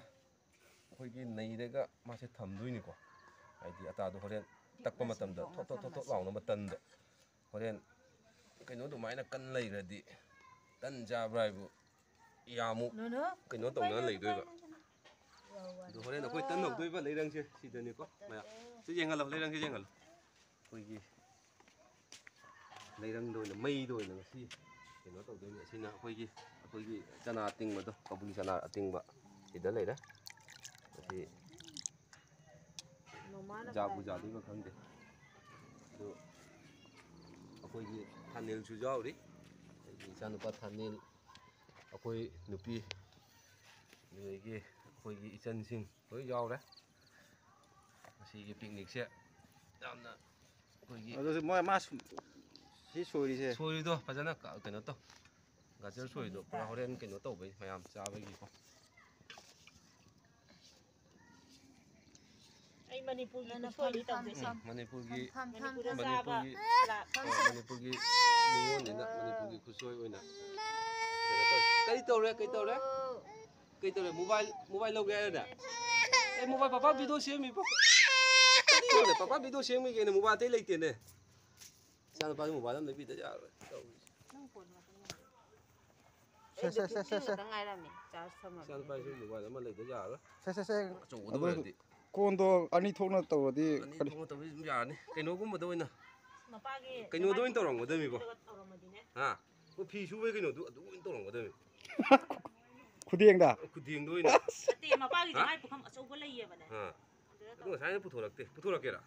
ꯑꯩꯈꯣꯏꯒꯤ ꯅꯩꯔꯒ ꯃꯥꯁꯦ ꯊꯝꯗꯣꯏꯅꯤꯀꯣ꯫ ꯍꯥꯏꯗꯤ ꯑꯇꯥꯗꯣ ꯍꯣꯔꯦꯟ ꯇꯛꯄ ꯃꯇꯝꯗ ꯊꯣꯠ ꯊꯣꯠ ꯊꯣꯠ ꯊꯣꯠ ꯂꯥꯎꯅꯕ ꯇꯟꯗꯣ꯫ ꯍꯣꯔꯦꯟ ꯀꯩꯅꯣ ꯑꯗꯨꯃꯥꯏꯅ ꯀꯟ ꯂꯩꯔꯗꯤ ꯇꯟ ꯆꯥꯕ꯭ꯔꯥ ꯍꯥꯏꯕꯨ ꯌꯥꯝꯃꯨꯛ ꯅꯣꯅꯣ꯫ ꯀꯩꯅꯣ ꯇꯧꯅ ꯂꯩꯗꯣꯏꯕ꯫ ꯑꯗꯣ ꯍꯣꯔꯦꯟ ꯑꯩꯈꯣꯏ ꯇꯟ ꯍꯧꯗꯣꯏꯕ ꯂꯩꯔꯪꯁꯦ ꯁꯤꯗꯅꯤꯀꯣ꯫ ꯃꯌꯥꯝ ꯁꯤ ꯌꯦꯡꯍꯜꯂꯣ, ꯂꯩꯔꯪꯁꯦ ꯌꯦꯡꯍꯜꯂꯣ꯫ ꯑꯩꯈꯣꯏꯒꯤ ꯂꯩꯔꯪꯗ ꯑꯣꯏꯅ, ꯃꯩꯗ ꯑꯣꯏꯅ ꯉꯁꯤ ꯀꯩꯅꯣ ꯇꯧꯗꯣꯏꯅꯤ꯫ ꯑꯁꯤꯅ ꯑꯩꯈꯣꯏꯒꯤ, ꯑꯩꯈꯣꯏꯒꯤ ꯆꯅꯥ ꯑꯇꯤꯡꯕꯗꯣ, ꯀꯕꯨꯂꯤ ꯆꯅꯥ ꯑꯇꯤꯡꯕ ꯁꯤꯗ ꯂꯩꯔꯦ꯫ ꯑꯁꯤ ꯖꯥꯕꯨ ꯖꯥꯗꯣꯏꯕ ꯈꯪꯗꯦ꯫ ꯑꯗꯨ ꯑꯩꯈꯣꯏꯒꯤ ꯊꯥꯅꯤꯜꯁꯨ ꯌꯥꯎꯔꯤ꯫ ꯑꯩꯒꯤ ꯏꯆꯥꯅꯨꯄꯥ ꯊꯥꯅꯤꯜ, ꯑꯩꯈꯣꯏ ꯅꯨꯄꯤ, ꯑꯗꯨꯗꯒꯤ ꯑꯩꯈꯣꯏꯒꯤ ꯏꯆꯟꯁꯤꯡ ꯂꯣꯏ ꯌꯥꯎꯔꯦ꯫ ꯉꯁꯤꯒꯤ ꯄꯤꯛꯅꯤꯛꯁꯦ ꯌꯥꯝꯅ ꯑꯩꯈꯣꯏꯒꯤ ꯑꯗꯨꯁꯨ ꯃꯣꯏ ꯃꯥ ꯁꯨ-, ꯁꯤ ꯁꯣꯏꯔꯤꯁꯦ꯫ ꯁꯣꯏꯔꯤꯗꯣ ꯐꯖꯅ ꯀ-, ꯀꯩꯅꯣ ꯇꯧ꯫ ꯒꯖꯔ ꯁꯣꯏꯔꯤꯗꯣ ꯄꯨꯔꯥ ꯍꯣꯔꯦꯟ ꯀꯩꯅꯣ ꯇꯧꯕꯩ ꯃꯌꯥꯝ ꯆꯥꯕꯒꯤꯀꯣ꯫ ꯑꯩ ꯃꯅꯤꯄꯨꯔꯒꯤ ꯅꯪꯅ ꯈꯨꯠꯁꯣꯏꯅꯤ ꯐꯝ, ꯐꯝ, ꯇꯧꯗꯣꯏꯁꯦ꯫ ꯐꯝ꯫ ꯎꯝ, ꯃꯅꯤꯄꯨꯔꯒꯤ, ꯐꯝ, ꯐꯝ, ꯐꯝ, ꯃꯅꯤꯄꯨꯔꯗ ꯐꯝ꯫ ꯆꯥꯕ ꯃꯅꯤꯄꯨꯔꯒꯤ, ꯂꯥ-, ꯐꯝ, ꯑꯣ, ꯐꯝ꯫ ꯃꯅꯤꯄꯨꯔꯒꯤ ꯅꯤꯉꯣꯜꯅꯤꯅ ꯃꯅꯤꯄꯨꯔꯒꯤ ꯈꯨꯠꯁꯣꯏ ꯑꯣꯏꯅ ꯀꯩꯅꯣ ꯇꯧꯔꯦ꯫ ꯀꯔꯤ ꯇꯧꯔꯦ? ꯀꯩ ꯇꯧꯔꯦ? ꯀꯩ ꯇꯧꯔꯦ? ꯃꯣꯕꯥꯏꯜ, ꯃꯣꯕꯥꯏꯜ ꯂꯧꯒꯦ ꯍꯥꯏꯔꯗ? ꯑꯦ, ꯃꯣꯕꯥꯏꯜ ꯄꯥꯄꯥ ꯚꯤꯗꯤꯑꯣ ꯁꯦꯝꯃꯤꯕꯣ꯫ ꯀꯔꯤ ꯇꯧꯔꯦ? ꯄꯥꯄꯥ ꯚꯤꯗꯤꯑꯣ ꯁꯦꯝꯃꯤ ꯀꯩꯅꯣ, ꯃꯣꯕꯥꯏꯜ ꯑꯇꯩ ꯂꯩꯇꯦꯅꯦ꯫ ꯏꯆꯥꯅꯨꯄꯥꯒꯤ ꯃꯣꯕꯥꯏꯜ ꯑꯃ ꯂꯩꯕꯤꯗ ꯌꯥꯔꯣꯏ ꯇꯧꯔꯤꯁꯦ꯫ ꯅꯪ ꯐꯣꯟ ꯉꯥꯛꯇ ꯉꯥꯏꯔꯦ꯫ ꯁꯦ, ꯑꯩꯗꯣ ꯁꯦ, ꯁꯦ, ꯁꯦ, ꯐꯤꯐꯇꯤꯟ ꯁꯦ꯫ ꯈꯛꯇ ꯉꯥꯏꯔꯝꯃꯦ, ꯆꯥꯔꯖ ꯊꯝꯃꯝꯃꯦ꯫ ꯏꯆꯥꯅꯨꯄꯥꯒꯤꯁꯨ ꯃꯣꯕꯥꯏꯜ ꯑꯃ ꯂꯩꯗ ꯌꯥꯔꯣꯏ꯫ ꯁꯦ, ꯁꯦ, ꯁꯦ꯫ ꯑꯆꯧꯕꯗ ꯑꯗꯨ ꯑꯣꯏꯔꯗꯤ꯫ ꯀꯣꯟꯗꯣ ꯑꯅꯤ ꯊꯣꯛꯅ ꯇꯧꯔꯗꯤ ꯑꯅꯤ ꯀꯔꯤ? ꯊꯣꯛꯅ ꯇꯧꯕꯗꯤ ꯑꯗꯨꯝ ꯌꯥꯔꯅꯤ꯫ ꯀꯩꯅꯣꯒꯨꯝꯕꯗ ꯑꯣꯏꯅ꯫ ꯃꯄꯥꯒꯤ ꯀꯩꯅꯣꯗ ꯑꯣꯏꯅ ꯇꯧꯔꯝꯒꯗꯕꯅꯤꯕꯣ꯫ ꯇꯧꯔꯝꯃꯗꯤꯅꯦ꯫ ꯍꯥ? ꯑꯣ, ꯐꯤ ꯁꯨꯕꯩ ꯀꯩꯅꯣꯗꯨ ꯑꯗꯨ ꯑꯣꯏꯅ ꯇꯧꯔꯝꯒꯗꯕꯅꯤ꯫ ꯈꯨꯗꯦꯡꯗ? ꯈꯨꯗꯦꯡꯗ ꯑꯣꯏꯅ꯫ ꯅꯠꯇꯦ, ꯃꯄꯥꯒꯤꯁꯨ ꯍꯥ? ꯃꯥꯏ ꯄꯨꯈꯝ ꯑꯆꯧꯕ ꯂꯩꯌꯦꯕꯅꯦ꯫ ꯑꯥ꯫ ꯑꯗꯨꯗ ꯑꯗꯨ ꯇꯧ-, ꯉꯁꯥꯏꯅ ꯄꯨꯊꯣꯔꯛꯇꯦ꯫ ꯄꯨꯊꯣꯔꯛꯀꯦꯔꯥ?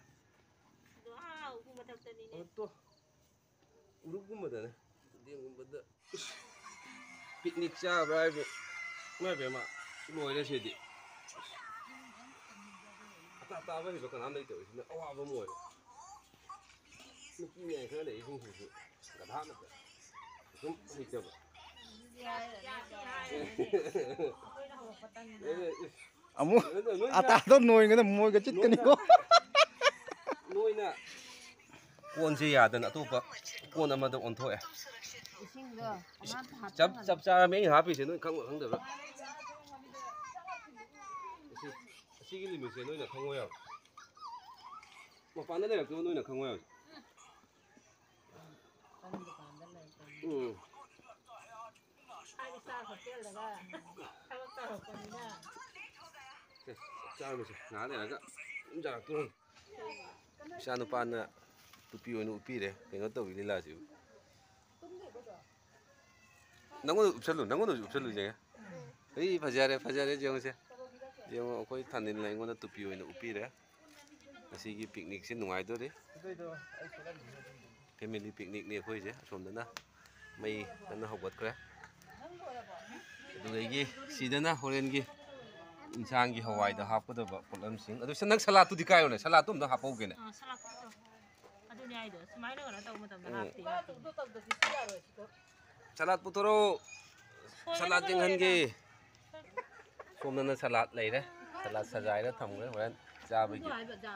ꯑꯗꯣ ꯑꯥ ꯎꯈꯨ ꯃꯊꯛꯇꯅꯤꯅꯦ꯫ ꯑꯣ, ꯇꯣ꯫ ꯎꯔꯨꯛꯀꯨꯝꯕꯗꯅꯦ, ꯈꯨꯗꯦꯡꯒꯨꯝꯕꯗ꯫ ꯏꯁ, ꯄꯤꯛꯅꯤꯛ ꯆꯥꯕ꯭ꯔꯥ ꯍꯥꯏꯕꯨ, ꯏꯃꯥꯏ ꯄꯦꯝꯃ, ꯂꯣꯏꯔꯦ ꯁꯤꯗꯤ꯫ ꯑꯇꯥ ꯑꯇꯥꯕ ꯍꯩꯕ ꯀꯅꯥꯝ ꯂꯩꯇꯕꯁꯤꯅ ꯑꯋꯥꯕ ꯑꯃ ꯑꯣꯏꯔꯦ꯫ ꯅꯨꯄꯤ ꯃꯌꯥꯝ ꯈꯔ ꯂꯩꯔꯤꯁꯤꯡꯁꯤꯁꯨ ꯒꯙꯥ ꯉꯥꯛꯇ꯫ ꯁꯨꯝ ꯍꯩꯇꯕ꯫ ꯑꯦ, ꯑꯦ, ꯑꯃꯨꯛ ꯅꯣꯏꯅ ꯑꯇꯥꯗꯣ ꯅꯣꯏꯒꯅ ꯃꯣꯏꯒ ꯆꯤꯠꯀꯅꯤꯀꯣ꯫ ꯅꯣꯏꯅ ꯀꯣꯟꯁꯦ ꯌꯥꯗꯅ ꯑꯇꯣꯞꯄ ꯀꯣꯟ ꯑꯃꯗ ꯑꯣꯟꯊꯣꯛꯑꯦ꯫ ꯏꯁꯤꯡꯗꯣ ꯑꯃ ꯆꯞ, ꯍꯥꯞꯆꯜꯂꯣ꯫ ꯆꯞ ꯆꯥꯔꯝꯃꯦ ꯑꯩꯅ ꯍꯥꯞꯄꯤꯁꯦ, ꯅꯣꯏ ꯈꯪꯕ ꯈꯪꯗꯕ꯭ꯔꯥ? ꯑꯁꯤ, ꯑꯁꯤꯒꯤ ꯂꯤꯃꯤꯠꯁꯦ ꯅꯣꯏꯅ ꯈꯪꯉꯣꯏ ꯍꯥꯏꯕ꯫ ꯃꯄꯥꯟꯗ ꯂꯩꯔꯛꯇꯕ ꯅꯣꯏꯅ ꯈꯪꯉꯣꯏ ꯍꯥꯏꯕ꯫ ꯎꯝ꯫ ꯏꯁꯥꯒꯤ ꯆꯥꯛ ꯍꯣꯇꯦꯜꯗꯒ ꯊꯕꯛ ꯇꯧꯔꯛꯄꯅꯤꯅ꯫ ꯁꯦ, ꯆꯥꯔꯝꯃꯁꯦ꯫ ꯉꯥꯏꯍꯥꯛ ꯂꯩꯔꯒ ꯑꯗꯨꯝ ꯆꯥꯔꯛꯇꯣꯏꯅꯤ꯫ ꯏꯆꯥ ꯅꯨꯄꯥꯅ ꯇꯨꯄꯤ ꯑꯣꯏꯅ ꯎꯞꯄꯤꯔꯦ꯫ ꯀꯩꯅꯣ ꯇꯧꯏ ꯂꯤꯂꯥꯁꯤꯕꯨ꯫ ꯅꯪꯉꯣꯟꯗ ꯎꯞꯁꯜꯂꯨ, ꯅꯪꯉꯣꯟꯗꯁꯨ ꯎꯞꯁꯜꯂꯨ, ꯌꯦꯡꯉꯦ꯫ ꯑꯩ ꯐꯖꯔꯦ, ꯐꯖꯔꯦ, ꯌꯦꯡꯉꯨꯁꯦ꯫ ꯌꯦꯡꯉꯣ, ꯑꯩꯈꯣꯏ ꯊꯥꯅꯤꯜꯅ ꯑꯩꯉꯣꯟꯗ ꯇꯨꯄꯤ ꯑꯣꯏꯅ ꯎꯞꯄꯤꯔꯦ꯫ ꯉꯁꯤꯒꯤ ꯄꯤꯛꯅꯤꯛꯁꯤ ꯅꯨꯡꯉꯥꯏꯗꯣꯔꯤ꯫ ꯐꯦꯃꯤꯂꯤ ꯄꯤꯛꯅꯤꯛꯅꯤ ꯑꯩꯈꯣꯏꯁꯦ꯫ ꯑꯁꯣꯝꯗꯅ ꯃꯩ ꯀꯟꯅ ꯍꯧꯒꯠꯈ꯭ꯔꯦ꯫ ꯑꯗꯨꯗꯒꯤ ꯁꯤꯗꯅ ꯍꯣꯔꯦꯟꯒꯤ ꯏꯟꯁꯥꯡꯒꯤ ꯍꯋꯥꯏꯗ ꯍꯥꯞꯀꯗꯕ ꯄꯣꯠꯂꯝꯁꯤꯡ꯫ ꯑꯗꯨ ꯅꯪ ꯁꯂꯥꯠꯇꯨꯗꯤ ꯀꯥꯏꯔꯣꯅꯦ? ꯁꯂꯥꯠꯇꯨ ꯑꯝꯇ ꯍꯥꯞꯄꯧꯒꯦꯅꯦ꯫ ꯑꯥ, ꯁꯂꯥꯠ ꯄꯨꯊꯣꯛꯑꯣ꯫ ꯑꯗꯨꯅꯦ ꯍꯥꯏꯗꯣ, ꯁꯨꯃꯥꯏꯅ ꯀꯩꯅꯣ ꯇꯧꯕ ꯃꯇꯝꯗ ꯎꯝ꯫ ꯍꯥꯞꯇꯦ, ꯍꯥꯞꯇꯦ꯫ ꯁꯂꯥꯠ ꯄꯨꯊꯣꯔꯛꯑꯣ꯫ ꯁꯣꯏꯗꯅ ꯁꯂꯥꯠ ꯌꯦꯡꯍꯟꯒꯦ꯫ ꯂꯣꯏꯔꯦꯗ꯫ ꯁꯣꯝꯗꯅ ꯁꯂꯥꯠ ꯂꯩꯔꯦ꯫ ꯁꯂꯥꯠ ꯁꯖꯥꯏꯔ ꯊꯝꯈ꯭ꯔꯦ꯫ ꯍꯣꯔꯦꯟ ꯆꯥꯕꯒꯤ,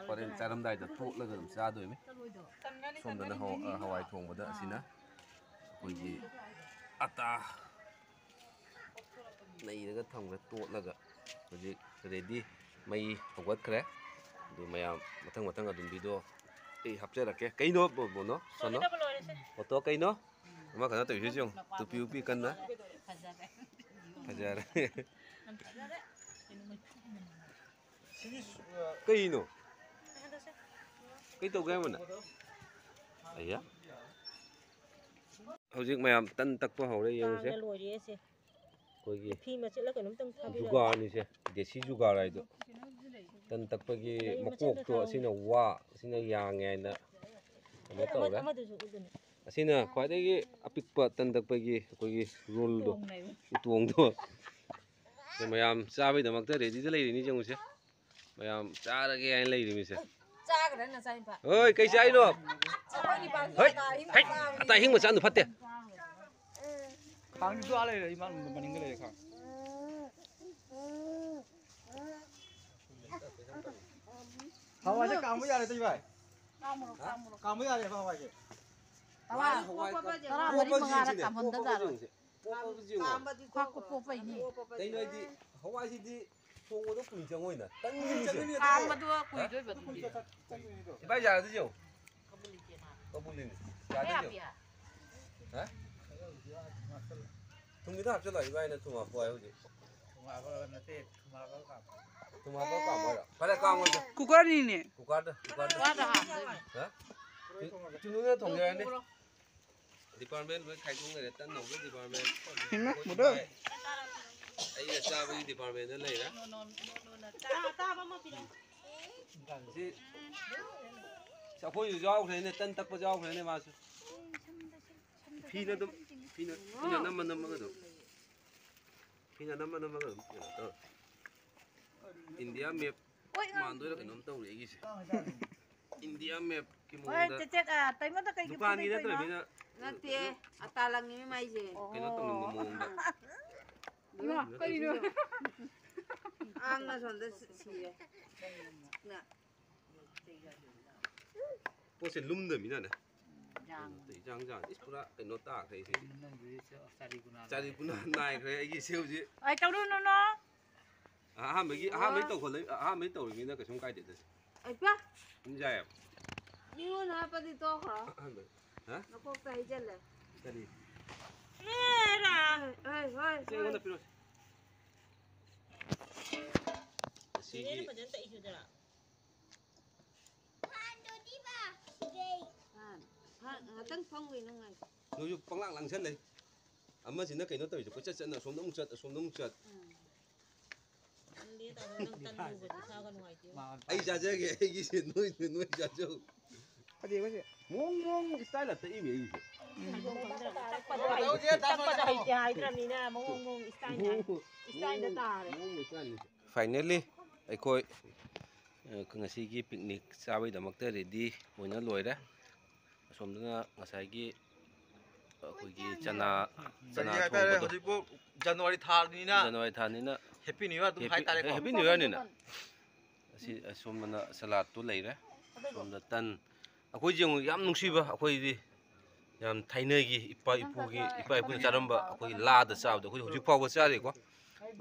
ꯍꯣꯔꯦꯟ ꯆꯥꯔꯝꯗꯥꯏꯗ ꯇꯣꯠꯂꯒ ꯑꯗꯨꯝ ꯆꯥꯗꯣꯏꯅꯤ꯫ ꯁꯣꯝꯗꯅ ꯍꯋꯥ-, ꯍꯋꯥꯏ ꯊꯣꯡꯕꯗ ꯑꯁꯤꯅ ꯑꯩꯈꯣꯏꯒꯤ ꯑꯇꯥ ꯅꯩꯔꯒ ꯊꯝꯈ꯭ꯔꯦ, ꯇꯣꯠꯂꯒ꯫ ꯍꯧꯖꯤꯛ ꯔꯦꯗꯤ, ꯃꯩ ꯍꯧꯒꯠꯈ꯭ꯔꯦ꯫ ꯑꯗꯨ ꯃꯌꯥꯝ ꯃꯊꯪ ꯃꯊꯪ ꯑꯗꯨꯝ ꯚꯤꯗꯤꯑꯣ ꯑꯩ ꯍꯥꯞꯆꯔꯛꯀꯦ꯫ ꯀꯩꯅꯣ ꯕꯣ-, ꯕꯣꯅꯣ? ꯁꯣꯅꯣ? ꯁꯣꯏꯗꯅꯕ ꯂꯣꯏꯔꯁꯦ꯫ ꯑꯣꯇꯣ ꯀꯩꯅꯣ? ꯑꯃ ꯀꯩꯅꯣ ꯇꯧꯔꯤꯁꯤ ꯌꯦꯡꯉꯨ꯫ ꯇꯨꯄꯤ ꯎꯞꯄꯤ ꯀꯟꯅ꯫ ꯐꯖꯔꯦ꯫ ꯐꯖꯔꯦ꯫ ꯌꯥꯝ ꯐꯖꯔꯦ꯫ ꯀꯩꯅꯣ? ꯀꯩ ꯇꯧꯒꯦ ꯍꯥꯏꯕꯅꯣ? ꯑꯌꯥ꯫ ꯍꯧꯖꯤꯛ ꯃꯌꯥꯝ ꯇꯟ ꯇꯛꯄ ꯍꯧꯔꯦ, ꯌꯦꯡꯉꯨꯁꯦ꯫ ꯀꯥꯡꯅ ꯂꯣꯏꯔꯦ ꯑꯁꯦ꯫ ꯑꯩꯈꯣꯏꯒꯤ ꯐꯤ ꯃꯆꯦꯠꯂ ꯀꯩꯅꯣꯝꯇꯪ ꯊꯥꯕꯤꯔꯛꯑꯣ꯫ ꯖꯨꯒꯥꯔꯅꯤꯁꯦ, ꯗꯦꯁꯤ ꯖꯨꯒꯥꯔ ꯍꯥꯏꯗꯣ꯫ ꯇꯟ ꯇꯛꯄꯒꯤ ꯒꯥꯔꯤ ꯃꯆꯤꯟꯗ ꯃꯀꯣꯛꯇꯣ ꯊꯥꯎ꯫ ꯑꯁꯤꯅ ꯋꯥ, ꯑꯁꯤꯅ ꯌꯥꯡꯉꯦ ꯍꯥꯏꯅ ꯀꯩꯅꯣ ꯑꯃ-, ꯇꯧꯔꯦ꯫ ꯑꯃꯗꯨꯁꯨ ꯑꯗꯨꯅꯤ꯫ ꯑꯁꯤꯅ ꯈ꯭ꯋꯥꯏꯗꯒꯤ ꯑꯄꯤꯛꯄ ꯇꯟ ꯇꯛꯄꯒꯤ ꯑꯩꯈꯣꯏꯒꯤ ꯔꯣꯜꯗꯣ, ꯎꯇꯣꯡꯅꯦꯕ꯫ ꯎꯇꯣꯡꯗꯣ꯫ ꯑꯗꯣ ꯃꯌꯥꯝ ꯆꯥꯕꯩꯗꯃꯛꯇ ꯔꯦꯗꯤꯗ ꯂꯩꯔꯤꯅꯤ, ꯌꯦꯡꯉꯨꯁꯦ꯫ ꯃꯌꯥꯝ ꯆꯥꯔꯒꯦ ꯍꯥꯏꯅ ꯂꯩꯔꯤꯃꯤꯁꯦ꯫ ꯆꯥꯒ꯭ꯔꯦ ꯅꯆꯥꯅꯨꯄꯥ꯫ ꯍꯣꯏ, ꯀꯩ ꯆꯥꯏꯅꯣ? ꯑꯩꯈꯣꯏ ꯅꯤꯄꯥ ꯍꯩ, ꯆꯥꯕ ꯑꯍꯤꯡꯕ ꯍꯩ, ꯆꯥꯕꯅꯤ꯫ ꯑꯇ ꯑꯍꯤꯡꯕ ꯆꯥꯅꯨ ꯐꯠꯇꯦ꯫ ꯈꯥꯡꯗꯤ ꯗꯨꯋꯥ ꯂꯩꯔꯦ, ꯏꯃꯥ ꯃꯅꯤꯡꯗ ꯂꯩꯔꯦ ꯈꯥꯡ꯫ ꯍꯋꯥꯏꯁꯦ ꯀꯥꯝꯕ ꯌꯥꯔꯦ, ꯏꯇꯩ ꯚꯥꯏ꯫ ꯀꯥꯝꯃꯨꯔꯣ, ꯀꯥꯝꯃꯨꯔꯣ꯫ ꯀꯥꯝꯕ ꯌꯥꯔꯦꯕ ꯍꯋꯥꯏꯁꯦ꯫ ꯇꯔꯥ, ꯍꯋꯥꯏ ꯇꯔꯥ ꯃꯔꯤ ꯃꯉꯥꯔ ꯀꯥꯝꯍꯟꯗ ꯖꯥꯠꯂꯣ? ꯄꯣꯞꯄꯁꯦ ꯌꯦꯡꯉꯨꯁꯦ꯫ ꯀꯥꯝꯕꯗꯤ ꯈ꯭ꯋꯥꯛ ꯊꯣꯛꯑꯣꯏ꯫ ꯄꯣꯞꯄꯩꯅꯦ꯫ ꯀꯩꯅꯣ ꯍꯥꯏꯗꯤ, ꯍꯋꯥꯏꯁꯤꯗꯤ ꯊꯣꯡꯕꯗꯣ ꯀꯨꯏꯅ ꯆꯪꯉꯣꯏꯅ꯫ ꯇꯟꯒꯤꯅꯤꯁꯦ꯫ ꯀꯥꯝꯕꯗꯣ ꯀꯨꯏꯗꯣꯏꯕ ꯑꯗꯨꯗꯤ꯫ ꯏꯕꯥꯏ ꯌꯥꯔꯗꯤ ꯌꯦꯡꯉꯨ꯫ ꯀꯕꯨꯂꯤꯅꯤ꯫ ꯌꯥꯗꯤ ꯌꯦꯡꯉꯨ꯫ ꯍꯥ? ꯊꯨꯝ ꯈꯤꯇꯪ ꯍꯥꯞꯆꯤꯜꯂꯣ, ꯏꯕꯥꯏꯅ ꯊꯨꯝ ꯍꯥꯞꯄꯣ ꯍꯥꯏ ꯍꯧꯖꯤꯛ꯫ ꯊꯨꯝ ꯍꯥꯞꯄ ꯀꯥꯝꯃꯣ ꯍꯥꯏꯔꯣ? ꯐꯔꯦ, ꯀꯥꯝꯃꯣ꯫ ꯀꯨꯀꯔꯅꯤꯅꯦ꯫ ꯀꯨꯀꯔꯗ, ꯀꯨꯀꯔꯗ꯫ ꯀꯨꯀꯔꯗ ꯍꯥꯞꯇꯣꯏꯅꯦ꯫ ꯍꯥ? ꯆꯨ-, ꯆꯨꯅꯨꯅ ꯊꯣꯡꯖꯔꯅꯤ꯫ ꯄꯨꯔꯣ꯫ ꯗꯤꯄꯥꯔꯠꯃꯦꯟ ꯂꯣꯏ ꯈꯥꯏꯗꯣꯛꯅꯔꯦ, ꯇꯟ ꯍꯧꯕ ꯗꯤꯄꯥꯔꯠꯃꯦꯟ꯫ ꯍꯤꯡꯉꯛꯄꯗꯣ꯫ ꯑꯩꯈꯣꯏ ꯏꯕꯥꯏ-, ꯑꯩꯅ ꯆꯥꯕꯒꯤ ꯗꯤꯄꯥꯔꯠꯃꯦꯟꯗ ꯂꯩꯔꯦ꯫ ꯆꯥ-, ꯆꯥꯕ ꯑꯃ ꯄꯤꯔꯛꯑꯣ꯫ ꯁꯤ, ꯁꯤ ꯑꯩꯈꯣꯏꯁꯨ ꯌꯥꯎꯈ꯭ꯔꯦꯅꯦ, ꯇꯟ ꯇꯛꯄꯁꯨ ꯌꯥꯎꯈ꯭ꯔꯦꯅꯦ ꯃꯥꯁꯨ꯫ ꯐꯤꯅ ꯑꯗꯨꯝ, ꯐꯤꯅ, ꯐꯤꯅ ꯅꯝꯃ ꯅꯝꯃꯒ ꯑꯗꯨꯝ꯫ ꯐꯤꯅ ꯅꯝꯃ ꯅꯝꯃꯒ ꯑꯗꯨꯝ ꯀꯩꯅꯣ ꯇꯧꯔꯦ꯫ ꯏꯟꯗꯤꯌꯥ ꯃꯦꯞ ꯃꯥꯟꯗꯣꯏꯔꯥ ꯀꯩꯅꯣꯝ ꯇꯧꯔꯦ ꯑꯩꯒꯤꯁꯦ꯫ ꯏꯟꯗꯤꯌꯥ ꯃꯦꯞꯀꯤ ꯍꯣꯏ, ꯃꯑꯣꯡꯗ ꯆꯦꯆꯦ, ꯑ, ꯇꯩꯃꯗ ꯀꯩꯒꯤ ꯗꯨꯀꯥꯟꯒꯤ ꯐꯣꯟ ꯅꯠꯇ꯭ꯔꯕꯅꯤꯅ ꯅꯠꯇꯦ, ꯑꯇꯥ ꯂꯪꯉꯤ ꯃꯥꯏꯁꯦ꯫ ꯀꯩꯅꯣ ꯇꯧꯅꯤꯡꯕ ꯑꯣ꯫ ꯃꯑꯣꯡꯗ꯫ ꯏꯃꯥ, ꯀꯩꯅꯣ? ꯑꯉꯥꯡꯅ ꯁꯣꯝꯗ ꯁꯤ-, ꯁꯤꯔꯦ꯫ ꯅ꯫ ꯄꯣꯠꯁꯦ ꯂꯨꯝꯗꯕꯅꯤꯅꯅꯦ꯫ ꯌꯥꯝ꯫ ꯏꯆꯥꯡ ꯆꯥꯡ꯫ ꯏꯁ, ꯄꯨꯔꯥ ꯀꯩꯅꯣ ꯇꯥꯈ꯭ꯔꯦ ꯑꯩꯁꯦ꯫ ꯅꯪꯗꯨꯗꯤ ꯆꯥꯔꯤ ꯒꯨꯅꯥ ꯆꯥꯔꯤ ꯒꯨꯅꯥ ꯅꯥꯏꯈ꯭ꯔꯦ ꯑꯩꯒꯤꯁꯦ ꯍꯧꯖꯤꯛ꯫ ꯑꯩ ꯇꯧꯔꯨꯅꯨꯅꯣ꯫ ꯑꯍꯥꯟꯕꯒꯤ, ꯑꯍꯥꯟꯕꯒꯤ ꯇꯧꯈꯠꯂꯛ-, ꯑꯍꯥꯟꯕꯒꯤ ꯇꯧꯔꯤꯉꯩꯗ ꯀꯩꯁꯨꯝ ꯀꯥꯏꯗꯦꯗ꯫ ꯑꯩ ꯄ꯭ꯌꯥ꯫ ꯑꯗꯨꯝ ꯌꯥꯏꯑꯕ꯫ ꯃꯤꯉꯣꯟꯗ ꯍꯥꯞꯄꯗꯤ ꯇꯣꯛꯈ꯭ꯔꯣ꯫ ꯑꯍꯥꯟꯕ꯫ ꯍꯥ? ꯅꯀꯣꯛꯇ ꯍꯩꯖꯜꯂꯦ꯫ ꯀꯔꯤ? ꯍꯣꯏ, ꯍꯣꯏ, ꯍꯣꯏ꯫ ꯁꯤ ꯑꯩꯉꯣꯟꯗ ꯄꯤꯔꯛꯑꯣ꯫ ꯑꯁꯤꯒꯤ ꯐꯖꯅ ꯇꯛꯏꯁꯤꯗ꯫ ꯐꯥꯟ, ꯐꯥꯟ, ꯉꯥꯛꯇꯪ ꯐꯝꯈꯤꯅꯨ ꯉꯥꯏꯈꯣ꯫ ꯅꯣꯏꯁꯨ ꯄꯪꯂꯥꯡ ꯂꯥꯡꯁꯜꯂꯦ꯫ ꯑꯃꯁꯤꯅ ꯀꯩꯅꯣ ꯇꯧꯔꯤꯁꯦ, ꯀꯣꯏꯆꯠ ꯆꯠꯅ ꯑꯁꯣꯝꯗ ꯑꯃꯨꯛ ꯆꯠ, ꯑꯁꯣꯝꯗ ꯑꯃꯨꯛ ꯆꯠ꯫ ꯎꯝ꯫ ꯇꯜꯂꯦ ꯇꯧꯕ, ꯅꯪ ꯇꯟ ꯍꯧꯕꯗꯤ ꯏꯁꯥꯒ ꯅꯨꯡꯉꯥꯏꯇꯦ꯫ ꯑꯩ ꯆꯥꯖꯒꯦ, ꯑꯩꯒꯤꯁꯦ ꯅꯣꯏ, ꯅꯣꯏ ꯆꯥꯖꯧ꯫ ꯐꯗꯤꯒꯁꯦ ꯃꯑꯣꯡ ꯃꯑꯣꯡ style ꯑꯝꯇ ꯏꯃꯦ ꯑꯩꯒꯤꯁꯦ꯫ ꯇꯛꯄꯗꯣ ꯍꯩ-, ꯇꯛꯄꯗꯣ ꯍꯩꯇꯦ ꯍꯥꯏꯗ꯭ꯔꯕꯅꯤꯅ ꯃꯑꯣꯡ ꯃꯑꯣꯡ style ꯅꯥꯏ-, style ꯗ ꯇꯥꯔꯦ꯫ ꯃꯑꯣꯡ ꯃꯑꯣꯡ style ꯅꯤ꯫ Finally, ꯑꯩꯈꯣꯏ, ꯑ, ꯉꯁꯤꯒꯤ picnic ꯆꯥꯕꯩꯗꯃꯛꯇ ready ꯑꯣꯏꯅ ꯂꯣꯏꯔꯦ꯫ ꯑꯁꯣꯝꯗꯅ ꯉꯁꯥꯏꯒꯤ ꯑꯩꯈꯣꯏꯒꯤ ꯆꯅꯥ, ꯆꯅꯥ ꯀꯔꯤ ꯍꯥꯏꯇꯥꯔꯦ, ꯊꯣꯡꯕꯗꯣ꯫ ꯍꯧꯖꯤꯛꯄꯨ January ꯊꯥꯅꯤꯅ January ꯊꯥꯅꯤꯅ Happy New Year ꯑꯗꯨꯝ Happy, ꯍꯥꯏꯇꯥꯔꯦꯀꯣ꯫ Happy New Year ꯅꯤꯅ꯫ ꯑꯁꯤ ꯑꯁꯣꯝꯗꯅ salad ꯇꯨ ꯂꯩꯔꯦ꯫ ꯑꯁꯣꯝꯗ ꯇꯟ꯫ ꯑꯩꯈꯣꯏꯁꯦ ꯌꯦꯡꯉꯨ, ꯌꯥꯝ ꯅꯨꯡꯁꯤꯕ, ꯑꯩꯈꯣꯏꯗꯤ ꯌꯥꯝ ꯊꯥꯏꯅꯒꯤ ꯏꯄꯥ ꯏꯄꯨꯒꯤ, ꯏꯄꯥ ꯏꯄꯨꯅ ꯆꯥꯔꯝꯕ ꯑꯩꯈꯣꯏꯒꯤ ꯂꯥꯗ ꯆꯥꯕꯗꯣ ꯑꯩꯈꯣꯏ ꯍꯧꯖꯤꯛ ꯐꯥꯎꯕ ꯆꯥꯔꯤꯀꯣ꯫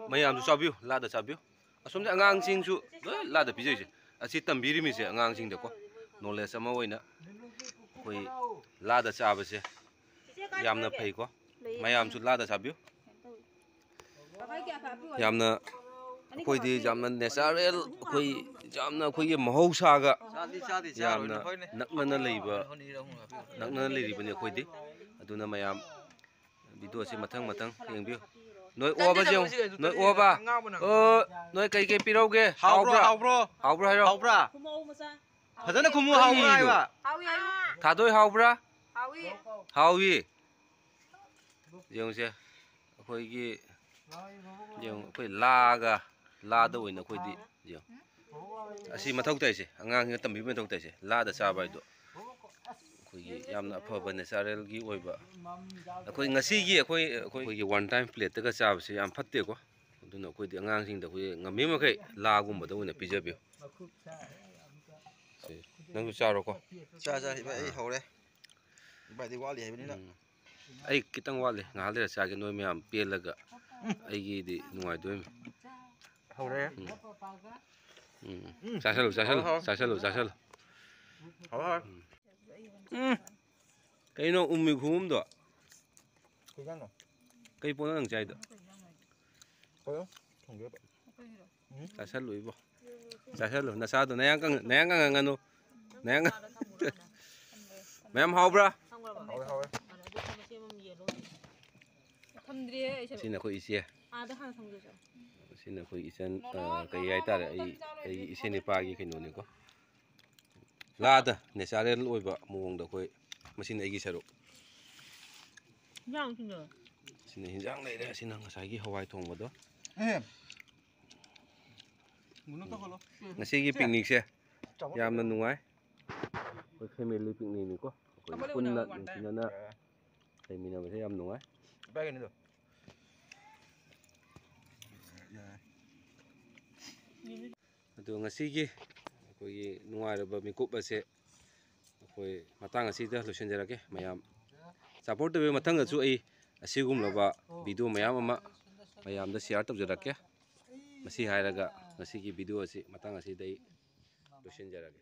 ꯃꯌꯥꯝꯁꯨ ꯆꯥꯕꯤꯌꯨ, ꯂꯥꯗ ꯆꯥꯕꯤꯌꯨ꯫ ꯑꯁꯣꯝꯗ ꯑꯉꯥꯡꯁꯤꯡꯁꯨ ꯂꯣꯏ ꯂꯥꯗ ꯄꯤꯖꯔꯤꯁꯦ꯫ ꯑꯁꯤ ꯇꯝꯕꯤꯔꯤꯃꯤꯁꯦ ꯑꯉꯥꯡꯁꯤꯡꯗꯀꯣ, knowledge ꯑꯃ ꯑꯣꯏꯅ꯫ ꯑꯩꯈꯣꯏ ꯂꯥꯗ ꯆꯥꯕꯁꯦ ꯌꯥꯝꯅ ꯐꯩꯀꯣ꯫ ꯃꯌꯥꯝꯁꯨ ꯂꯥꯗ ꯆꯥꯕꯤꯌꯨ꯫ ꯌꯥꯝꯅ, ꯑꯩꯈꯣꯏꯗꯤ ꯌꯥꯝꯅ natural, ꯑꯩꯈꯣꯏ ꯌꯥꯝꯅ ꯑꯩꯈꯣꯏꯒꯤ ꯃꯍꯧꯁꯥꯒ ꯆꯥꯗꯤ ꯆꯥꯗꯤ ꯌꯥꯝꯅ ꯆꯥꯔꯣꯏꯅꯦ, ꯍꯣꯏꯅꯦ꯫ ꯅꯛꯅꯅ ꯂꯩꯕ, ꯅꯛꯅꯅ ꯂꯩꯔꯤꯕꯅꯤ ꯑꯩꯈꯣꯏꯗꯤ꯫ ꯑꯗꯨꯅ ꯃꯌꯥꯝ video ꯁꯦ ꯃꯊꯪ ꯃꯊꯪ ꯌꯦꯡꯕꯤꯌꯨ꯫ ꯅꯣꯏ ꯑꯣꯕ ꯌꯦꯡꯉꯨ꯫ ꯅꯣꯏ ꯑꯣꯕ꯫ ꯑꯣ, ꯅꯣꯏ ꯀꯩꯀꯩ ꯄꯤꯔꯧꯒꯦ? ꯍꯥꯎꯕ꯭ꯔꯣ? ꯍꯥꯎꯕ꯭ꯔꯣ? ꯍꯥꯎꯕ꯭ꯔꯥ ꯍꯥꯏꯔꯣ? ꯍꯥꯎꯕ꯭ꯔꯥ? ꯈꯨꯃꯧ ꯃꯆꯥ꯫ ꯐꯖꯅ ꯈꯨꯝꯃꯨ, ꯍꯥꯎꯕ꯭ꯔꯥ ꯍꯥꯏꯕ? ꯍꯥꯎꯏ, ꯍꯥꯎꯏ꯫ ꯊꯥꯗꯣꯏ ꯍꯥꯎꯕ꯭ꯔꯥ? ꯍꯥꯎꯏ꯫ ꯍꯥꯎꯏ꯫ ꯌꯦꯡꯉꯨꯁꯦ꯫ ꯑꯩꯈꯣꯏꯒꯤ, ꯌꯦꯡꯉꯨ, ꯑꯩꯈꯣꯏ ꯂꯥꯒ, ꯂꯥꯗ ꯑꯣꯏꯅ ꯑꯩꯈꯣꯏꯗꯤ, ꯌꯦꯡꯉꯨ꯫ ꯑꯁꯤ ꯃꯊꯧ ꯇꯥꯏꯁꯦ, ꯑꯉꯥꯡꯁꯤꯡꯅ ꯇꯝꯕꯤꯕ ꯃꯊꯧ ꯇꯥꯏꯁꯦ, ꯂꯥꯗ ꯆꯥꯕ ꯍꯥꯏꯗꯣ꯫ ꯑꯩꯈꯣꯏꯒꯤ ꯌꯥꯝꯅ ꯑꯐꯕ natural ꯒꯤ ꯑꯣꯏꯕ, ꯑꯩꯈꯣꯏ ꯉꯁꯤꯒꯤ ꯑꯩꯈꯣꯏ, ꯑꯩꯈꯣꯏꯒꯤ one time plate ꯇꯒ ꯆꯥꯕꯁꯦ ꯌꯥꯝ ꯐꯠꯇꯦꯀꯣ꯫ ꯑꯗꯨꯅ ꯑꯩꯈꯣꯏꯗꯤ ꯑꯉꯥꯡꯁꯤꯡꯗ ꯑꯩꯈꯣꯏ ꯉꯝꯃꯤ ꯃꯈꯩ ꯂꯥꯒꯨꯝꯕꯗ ꯑꯣꯏꯅ ꯄꯤꯖꯕꯤꯌꯨ꯫ ꯁꯦ, ꯅꯪꯁꯨ ꯆꯥꯔꯣꯀꯣ꯫ ꯆꯥ, ꯆꯥ, ꯏꯕꯥꯏ, ꯑꯩ ꯍꯧꯔꯦ꯫ ꯏꯕꯥꯏꯗꯤ ꯋꯥꯠꯂꯤ ꯍꯥꯏꯕꯅꯤꯅ꯫ ꯎꯝ꯫ ꯑꯩ ꯈꯤꯇꯪ ꯋꯥꯠꯂꯤ, ꯉꯥꯏꯍꯥꯛ ꯂꯩꯔ ꯆꯥꯒꯦ, ꯅꯣꯏ ꯃꯌꯥꯝ ꯄꯦꯜꯂꯒ ꯑꯩꯒꯤꯗꯤ ꯅꯨꯡꯉꯥꯏꯗꯣꯏꯅꯤ꯫ ꯍꯧꯔꯦ꯫ ꯎꯝ꯫ ꯎꯝ, ꯎꯝ꯫ ꯆꯥꯁꯜꯂꯨ, ꯆꯥꯁꯜꯂꯨ, ꯍꯧꯔꯦ, ꯍꯧꯔꯦ꯫ ꯆꯥꯁꯜꯂꯨ, ꯆꯥꯁꯜꯂꯨ꯫ ꯍꯧꯔꯦ, ꯍꯧꯔꯦ꯫ ꯎꯝ꯫ ꯀꯩꯅꯣ ꯎꯝꯃꯤ ꯈꯨꯝꯗꯣ? ꯀꯩ ꯏꯟꯖꯥꯡꯅꯣ? ꯀꯩ ꯄꯣꯠꯅꯣ ꯅꯪ ꯆꯥꯏꯗꯣ? ꯀꯩꯅꯣ? ꯊꯣꯡꯗꯣꯏꯕ꯫ ꯎꯝ꯫ ꯆꯥꯁꯜꯂꯨ ꯏꯕꯣ꯫ ꯆꯥꯁꯜꯂꯨ꯫ ꯅꯁꯥꯗꯣ ꯅꯌꯥꯡ ꯀꯪ-, ꯅꯌꯥꯡ ꯀꯪꯍꯟꯒꯅꯨ꯫ ꯅꯌꯥꯡ ꯃꯌꯥꯝ ꯍꯥꯎꯕ꯭ꯔꯥ? ꯍꯥꯎꯋꯦ, ꯍꯥꯎꯋꯦ꯫ ꯊꯝꯗ꯭ꯔꯤꯌꯦ ꯑꯩ ꯁꯔꯨꯛ꯫ ꯁꯤꯅ ꯑꯩꯈꯣꯏ ꯏꯆꯦ꯫ ꯑꯥꯗ ꯍꯥꯟꯅ ꯊꯝꯒꯦ ꯆꯠꯂꯣ꯫ ꯁꯤꯅ ꯑꯩꯈꯣꯏ ꯏꯆꯟ, ꯑ, ꯀꯩ ꯍꯥꯏꯇꯥꯔꯦ, ꯑꯩ, ꯑꯩꯒꯤ ꯏꯆꯦ ꯅꯤꯄꯥꯒꯤ ꯀꯩꯅꯣꯅꯤꯀꯣ꯫ ꯂꯥꯗ natural ꯑꯣꯏꯕ ꯃꯑꯣꯡꯗ ꯑꯩꯈꯣꯏ, ꯃꯁꯤꯅ ꯑꯩꯒꯤ ꯁꯔꯨꯛ꯫ ꯏꯟꯖꯥꯡ ꯁꯤꯅ? ꯁꯤꯅ ꯍꯤꯟꯖꯥꯡ ꯂꯩꯔꯦ, ꯁꯤꯅ ꯉꯁꯥꯏꯒꯤ ꯍꯋꯥꯏ ꯊꯣꯡꯕꯗꯣ꯫ ꯑꯦ꯫ ꯉꯁꯤꯒꯤ picnic ꯁꯦ ꯌꯥꯝꯅ ꯅꯨꯡꯉꯥꯏ꯫ ꯑꯩꯈꯣꯏ family picnic ꯅꯤꯀꯣ꯫ ꯑꯩꯈꯣꯏ ꯄꯨꯟꯅ ꯅꯨꯡꯁꯤꯅꯅ ꯂꯩꯃꯤꯟꯅꯕꯁꯦ ꯌꯥꯝ ꯅꯨꯡꯉꯥꯏ꯫ ꯑꯗꯣ ꯉꯁꯤꯒꯤ ꯑꯩꯈꯣꯏꯒꯤ ꯅꯨꯡꯉꯥꯏꯔꯕ ꯃꯤꯀꯨꯞ ꯑꯁꯦ ꯑꯩꯈꯣꯏ ꯃꯇꯥꯡ ꯑꯁꯤꯗ ꯂꯣꯏꯁꯤꯟꯖꯔꯒꯦ꯫ ꯃꯌꯥꯝ support ꯇꯧꯕꯤꯌꯨ꯫ ꯃꯊꯪꯗꯁꯨ ꯑꯩ ꯑꯁꯤꯒꯨꯝꯂꯕ video ꯃꯌꯥꯝ ꯑꯃ ꯃꯌꯥꯝꯗ share ꯇꯧꯖꯔꯛꯀꯦ꯫ ꯃꯁꯤ ꯍꯥꯏꯔꯒ ꯉꯁꯤꯒꯤ video ꯑꯁꯤ ꯃꯇꯥꯡ ꯑꯁꯤꯗ ꯑꯩ ꯂꯣꯏꯁꯤꯟꯖꯔꯒꯦ꯫